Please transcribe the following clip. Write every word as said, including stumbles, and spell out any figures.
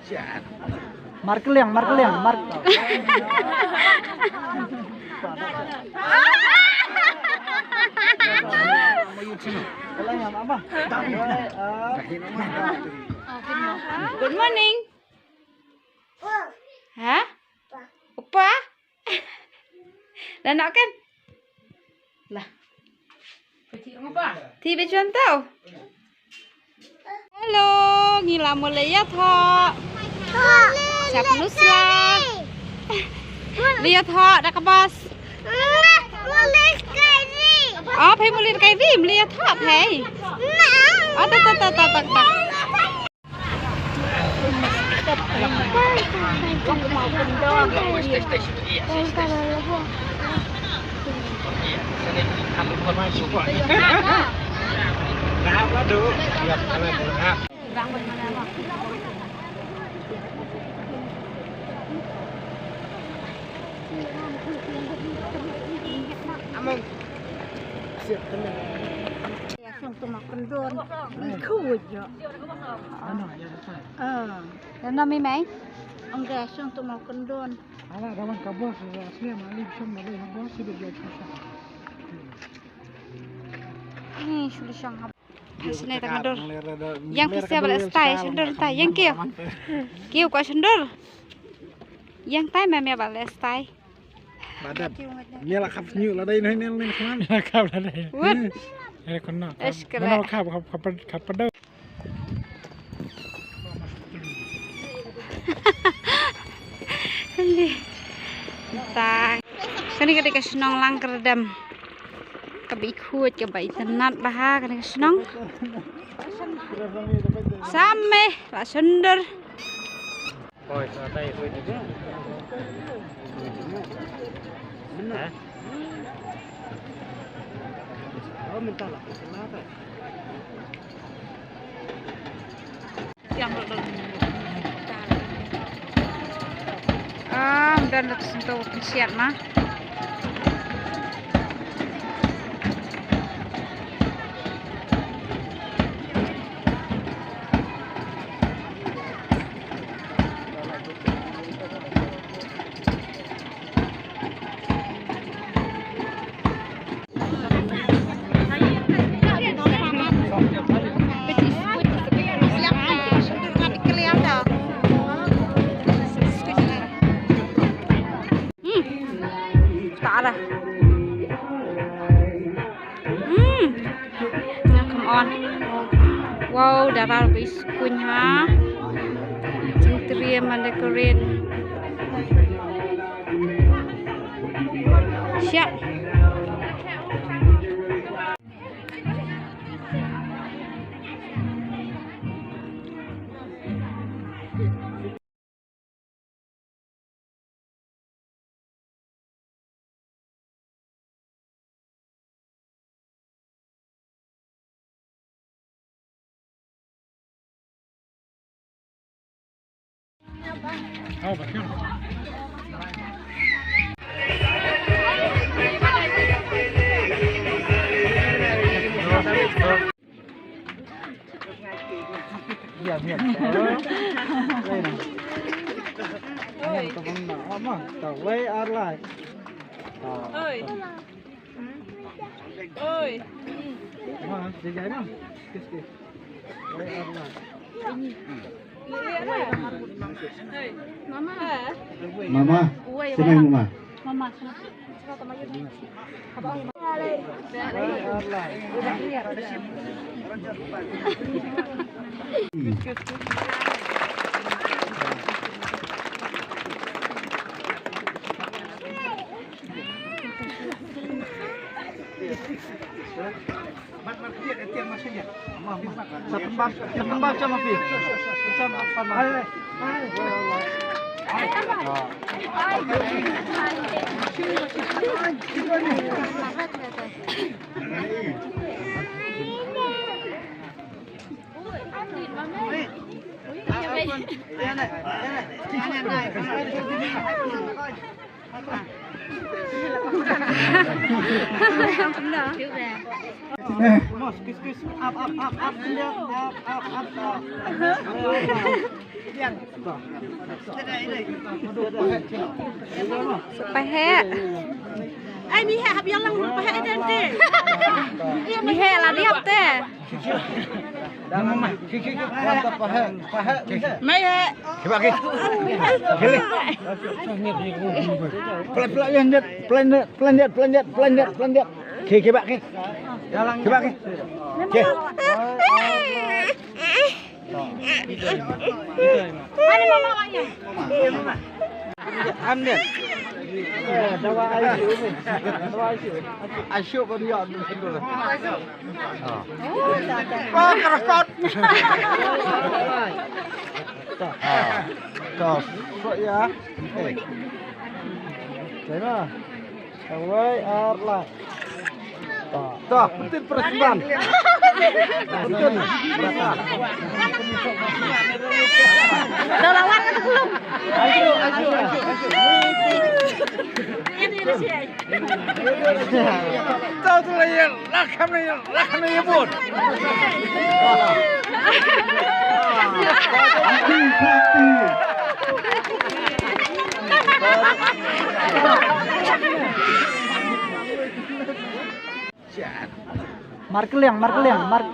Mar kylliang, mar kylliang, mar. Good morning. Ha? Upa? Dah nak kan? Lah. Ti ba chon tau. Hello, ngi la mut leit ïathoh. Sha Pynusla. Leit ïathoh da ka bas. Oh, phi mut leit kai ri, leit ïathoh phi. Oh, ta ta ta ta ta. Ïa shong tu ma kyndon. Ni khuid ïa. Ano, ïa, ïa. Ah. Ïa na mi mai? Ong ka shong tu ma kyndon. Ala dawan ka bos, ïa, sne ma li shong ma li ha bos, sibit ïa shong. Ni shu li shong ha. Sne ta ka dor. Yang pisa bala stai, shong dor ta, yang kiew. Kiew ko shong dor. Yang tai ma me bala stai. Badan. Ni la khap nyu la dai, ni, ni, ni, kham. Ni la khap la dai. Wut. Eh, kono. Ish, kala. Kono khap, khap, khap, khap, khap. Ni. Ta. Kane ka dei ka shnong Langkyrdem. Kaba i khuid, kaba itynnad bha kane ka shnong. Samme la shon dor. Ah, ym don da ka sngewthuh pynsiat ma. Hmm. Tara. Hmm. Now, come on. Wow, da rar ba i skuin ha. Jingtriem ban decorate. Shia. Oi. Wei ar lai. Oi. Oi. Wei ar lai. Mama. Mama. Sini mama. Mama. Paheh. Ai, mi heh hap ïalang, paheh identik. Mi heh la diap te. Paheh, paheh, mi heh. Mai heh. Kiba ki. Kili. Pelan, pelan, yan, yan. Pelan, pelan, yan, pelan, yan, pelan, yan, pelan, yan. Ki, kiba ki. Kiba ki. Ki. Amne. Dawa I C U ni. Dawa I C U. Asyik beri ya. Oh, kerekot. Ah, tos. Sok ya. Eh. Kena. Kawai, ar, lai. To, to, penting persembahan. Penting. Dah lawan kan belum? Ayo, ayo, ayo. To, to, lah, ya, lah, kami, lah, kami, ya, bun. Markeliang, markeliang, mark.